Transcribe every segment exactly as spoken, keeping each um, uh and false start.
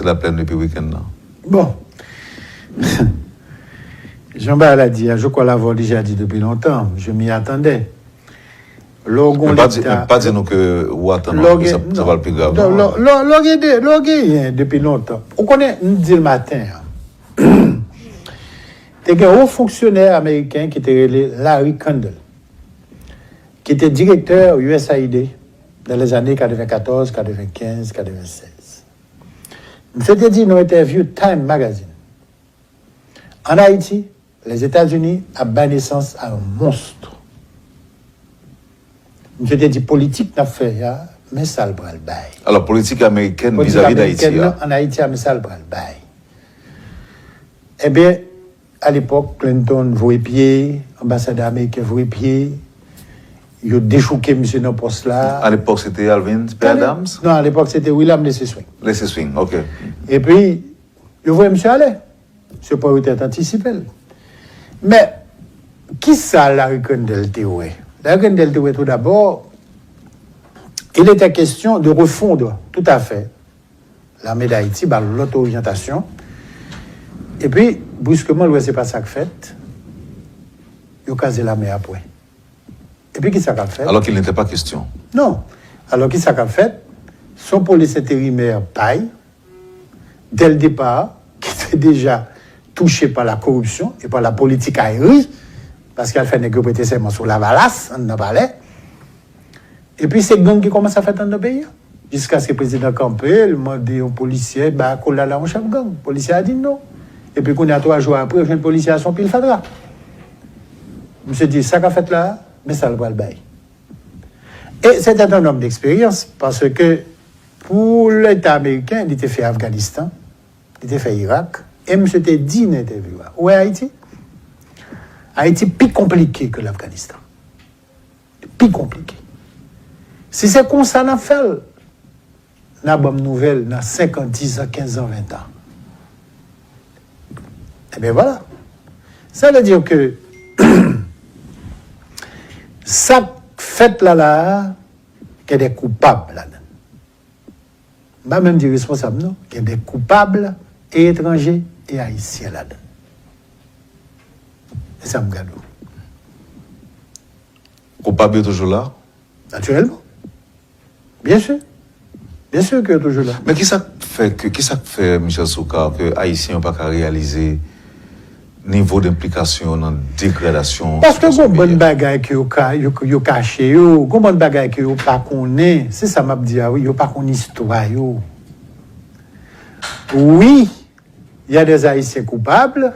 Laplèn depi wikenn nan? Bon. Jan bagay la di a, je crois l'avoir déjà dit depuis longtemps, je m'y attendais. Lè w gon leta. Pa di nou ke ou atann ke sa pral pi grav. Lè w genyen depi lontan. Ou konnen, m di l maten an. Te gen wo fonksyonè ameriken ki te rele Larry Kandler, ki te direktè U S A I D dans les années quatre-vingt-quatorze, quatre-vingt-quinze, quatre-vingt-seize. Misye te di nan entèvyou Time Magazine, ann Ayiti, Lèzetazini ap bay nesans a yon monstr. Misye te di politik n ap fè a, men sa l pral bay. Alò, politik amerikèn vizavi Dayiti a. Politik amerikèn nan ann Ayiti a, men sa l pral bay. Ebyen, alepòk, Clinton voye pye, anbasadè ameriken voye pye, yo dechouke misye nan pòs la. Alepòk, se te Alvin Pè Adams? Non, alepòk, se te William Leslie Swing. Leslie Swing, ok. Epi, yo voye misye ale. Se pran retèt antisipe l. Men, kisa Larry Kandler te wè? Larry Kandler te wè tou dabò, il était question de refondre tout à fait l'armée d'Haïti, ba l lòt oryantasyon. Epi, briskeman, l wè se pa sa k fèt, yo kraze lame a pwen. Epi kisa k ap fèt? Alors qu'il n'était pas question. Non. Alò, kisa k ap fèt? Se yon polis enterimè pa l, dès le départ, ki te deja touche pa la koripsyon e pa la politikayri, paske al fè nèg yo prete sèman sou Lavalas, anndan palè. Epi se gang ki kòmanse ap fèt anndan peyi a. Jiskaske prezidan kanpe, l mande yon polisye, ba kòlè la yon chèf gang. Polisye a di non. Epi kounye a, twa jou apre, yo jwenn polisye a se yon pil fatra. Misye di, sa k ap fèt la a, men sa l pral bay. Et c'était un homme d'expérience, paske pou Leta ameriken, li te fè Afganistan, li te fè Irak, e misye te di nan entèvyou a, ou wè Ayiti? Ayiti pi konplike ke Lafganistan. Pi konplike. Si se konsa n ap fè l, n a ban m nouvèl nan senk an, dis an, kenz an, ven an. Ebyen, vwala. Sa vle di ke sa k fèt la la a, gen de koupab ladan l. M pa menm di responsab, non. Gen de koupab e etranje e ayisyen ladan l. E sa m gade w. Koupab yo toujou la? Natirèlman. Byen si. Byen si ke yo toujou la. Men kisa k fè ke, kisa k fè, Michel Soukar, ke Ayisyen yo pa ka reyalize nivo denplikasyon yo nan degradasyon sitiyasyon peyi a? Paske gon bann bagay ke yo ka, yo, yo kache yo, gon bann bagay ke yo pa konnen. Se sa m ap di a, wi, yo pa konn istwa yo. Oui, il y a des Haïtiens coupables,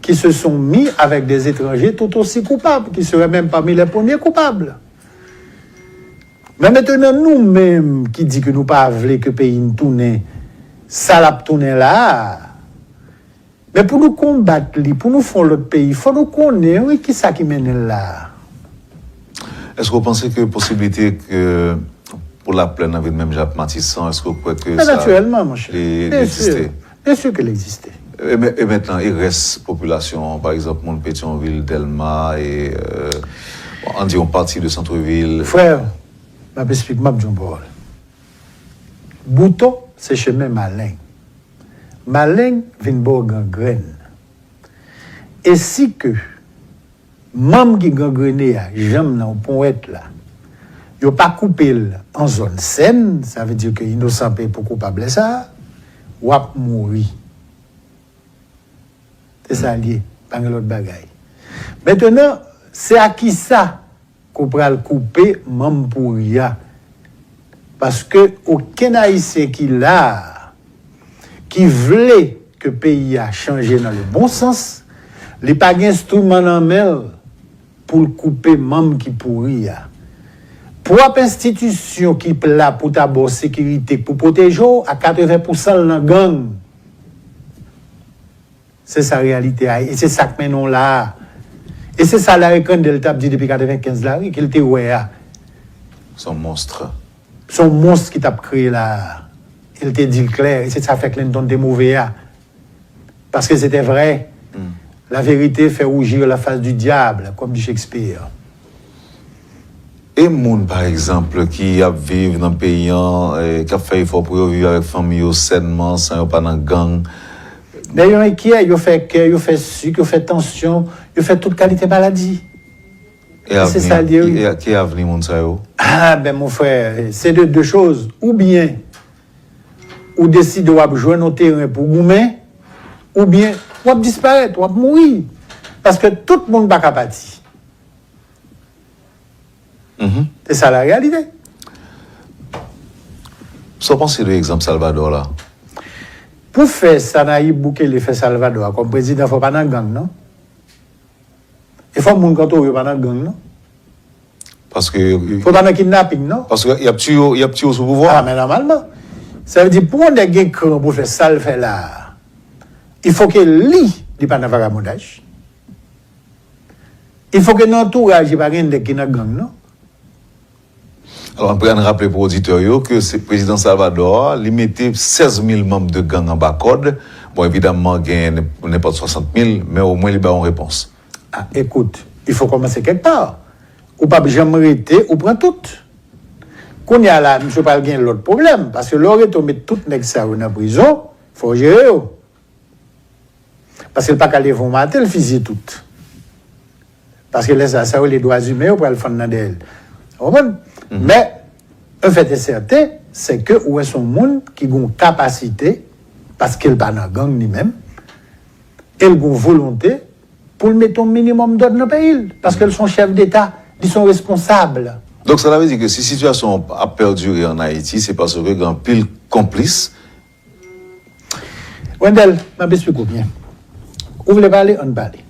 qui se sont mis avec des étrangers tout aussi coupables, qui seraient même parmi les premiers coupables. Men mentnan, nou menm ki di ke nou pa vle ke peyi n tounen sa l ap tounen la a, men pou nou konbat li, pou nou fè yon lòt peyi, fò nou konnen, wi, kisa ki mennen l la a. Èske w panse ke posiblite ke pou Laplèn nan vin menm jan ak Matisan, èske w kwè ke sa li egziste? Men natirèlman, monchè. Byen si. Byen si ke l egziste. E men, e mentnan, e rès popilasyon an, pa egzanp, moun Petyonvil, Dèlma, e, euh, bon, ann di yon pati de santvil? Frè, m ap esplike, m ap di yon pawòl. Bouton, se chemen maleng. Maleng vin ba w gangrèn. E si ke manm ki gangrene a, janm nan yon ponyèt la, yo pa koupe l an zòn sèn, sa vle di ke inosan peye pou koupab lè sa a, w ap mouri. Se sa l ye, pa gen lòt bagay. Mentnan, se a kisa ke w pral koupe manm pouri a? Paske okenn Ayisyen ki la a, ki vle ke peyi a chanje nan le bon sans, li pa gen enstriman nan men l pou l koupe manm ki pouri a. Pwòp enstitisyon ki la pou ta ba w sekirite, pou pwoteje w, a katreven pousan l nan gang. Se sa reyalite a, e se sa k mennen w la a. E se sa Larry Kandler t ap di depi katrevenkenz la, wi, ke l te wè a. Se yon monstr. Se yon monstr ki t ap kreye la a. E l te di l klè, e se sa fè Clinton te move a. Parce que c'était vrai. La vérité fait rougir la face du diable, comme dit Shakespeare. E moun, pa egzanp, ki ap viv nan peyi an, eh, k ap fè efò pou yo viv avèk fanmi yo sènman, san yo pa nan gang? Lè yo enkyè, yo fè kè, yo fè sik, yo fè tansyon, yo fè tout kalite maladi. E avni, e, e ki avni moun sa yo? Ah, ben, mon frè, se de de choz. Oubyen, ou deside w ap jwenn yon teren pou goumen, oubyen w ap disparèt, w ap mouri. Paske tout moun pa ka pati. Se sa la reyalite. Sa w panse de egzanp Salvador la? Pou fè sa Nayib Bukele fè Salvador a kòm prezidan, fò pa nan gang, non? E fò moun k antoure yo pa nan gang, non? Paske. Fò pa nan kidnaping, non? Paske y ap tiye w, y ap tiye w sou pouvwa. Ah, men nòmalman. Sa vle di, pou yon nèg gen kran pou fè sa l fè la a, il faut que li, li pa nan vagabondaj. Il faut que nan antouraj li pa gen nèg ki nan gang, non? Alò, ann raple pou oditè yo ke se prezidan Salvador a, li mete sèz mil manm de gang anba kòd. Bon, evidamman, gen nenpòt swasant mil, men omwen li ba yon repons. Ah, écoute, il faut commencer quelque part. Ou p ap janm rete, ou pran tout. Kounye a la, misye pral gen lòt pwoblèm, paske lè w rete w met tout nèg sa yo nan prizon, fò w jere yo. Paske l pa ka leve yon maten, l fizye tout. Paske lè sa, sa yo rele dwa imen yo pral fann nan dèyè l. Ou konprann? Men, un fait est certain, c'est que ou wè se yon moun ki gen yon kapasite, paske l pa nan gang li menm, e l gen yon volonte pou l mete yon minimòm dòd nan peyi l. Paske l se yon chèf deta, li se yon responsab. Donk, sa ta vle di ke si sitiyasyon an ap pèdire ann Ayiti, se paske gen anpil konplis. Wendell, m ap esplike w byen. Ou vle pale, ann pale.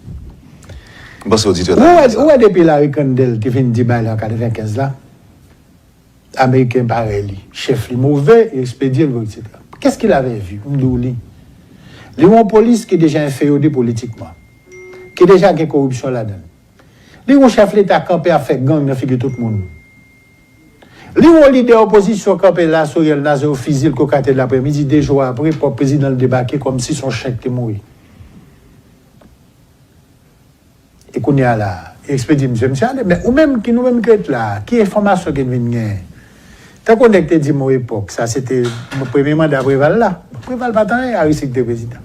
M panse oditè ta renmen sa. Ou wè depi Larry Kandel te fin di bagay la an katrevenkenz la, Ameriken parèy li, chèf li move, yo ekspedye l, etsetera. Qu'est-ce qu'il avait vu? M di w li. Li wè yon polis ki deja enfeyode politikman, ki deja gen koripsyon ladan l. Li wè yon chèf leta kanpe ap fè gang nan figi tout moun. Li wè yon lidè opozisyon kanpe la sou Ariel Nazaire, yo fizye l kokatè lapremidi, de jou apre, pwòp prezidan l debake kòmsi se yon chen ki te mouri. E kounye a la, yo ekspedye misye, misye ale. Men ou menm ki, nou menm ki ret la a, ki enfòmasyon ke n vin genyen? Tankou nèg te di m yon epòk, sa se te premye manda Preval la. Preval pa t anyen, Aristide te prezidan.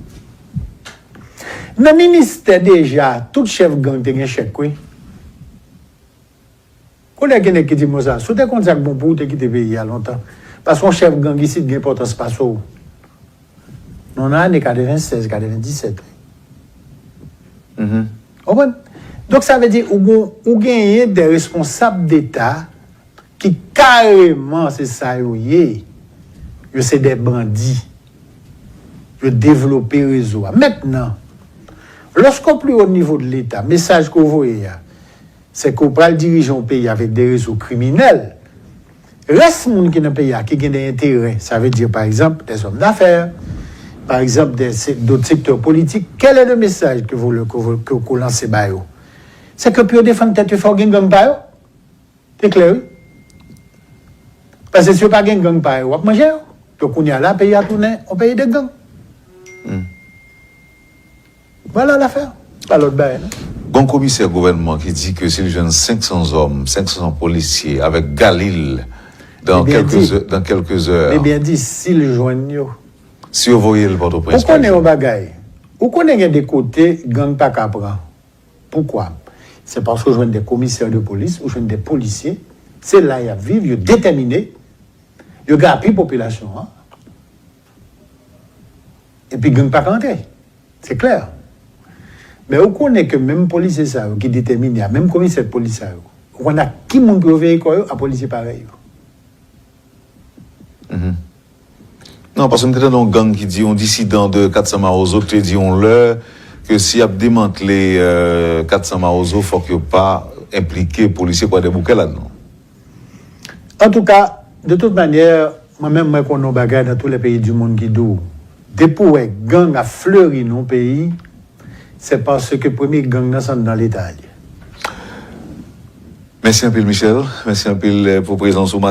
Nan ministè deja, tout chèf gang te gen chèk, wi. Kounye a gen nèg ki di m konsa, si w te konn sa k bon pou ou, w te kite peyi a lontan. Paske yon chèf gang isit gen enpòtans pase w. Nou nan ane katrevensèz, katrevenndisèt. Konprann? Donk, sa vle di, ou, ou genyen de responsab deta ki kareman se sa yo ye. Yo se de bandi. Yo devlope rezo a. Mentnan, lòske w pi wo nivo de leta, mesaj ke w voye a, se ke w pral dirije yon peyi avèk de rezo kriminèl. Rès moun ki nan peyi a, ki gen de enterè, sa vle di, pa egzanp, de zòm dafè, pa egzanp, de se- dòt sektè politik, quel est le message que vous, que vous, que, que vous lancez ba yo? Se ke pou yo defann tèt yo, fò gen gang pa yo. Se klè, wi. Paske si yo pa gen gang pa yo, w ap manje yo. Donk, kounye a la, peyi a tounen yon peyi de gang. Vwala lafè. Pa lòt bagay, non. Gon komisè gouvènman ki di ke si l jwenn senk san zòm, senk san polisye avèk Galil dans quelques heures, dans quelques heures. Li byen di, si l jwenn yo. Si yo voye l Pòtoprens, pa egzanp. Ou konnen yon bagay. Ou konnen gen de kote gang pa ka pran. Poukwa? Se paske w jwenn de komisè de polis, ou jwenn de polisye, se la y ap viv, yo detèmine, yo gen apui popilasyon an. Epi gang pa ka antre. Se klè. Men ou konnen ke menm polisye sa yo ki detèmine a, menm komisè polis sa yo, ou konn ak ki moun pou yo veye kò yo? A polisye parèy yo. Non, paske m te tande yon gang ki di, yon disidan de Kat San Mawozo ki te di yon lè ke si y ap demantle Kat San Mawozo, fòk yo pa enplike polisye Kwadèboukè ladan. Antouka, de tout manyè, mwen menm mwen konnen yon bagay dans tous les pays du monde ki di w, depi w wè gang ap fleri nan yon peyi, se paske premye gang nan se anndan leta a l ye. Mèsi anpil, Michel. Mèsi anpil pou prezans ou.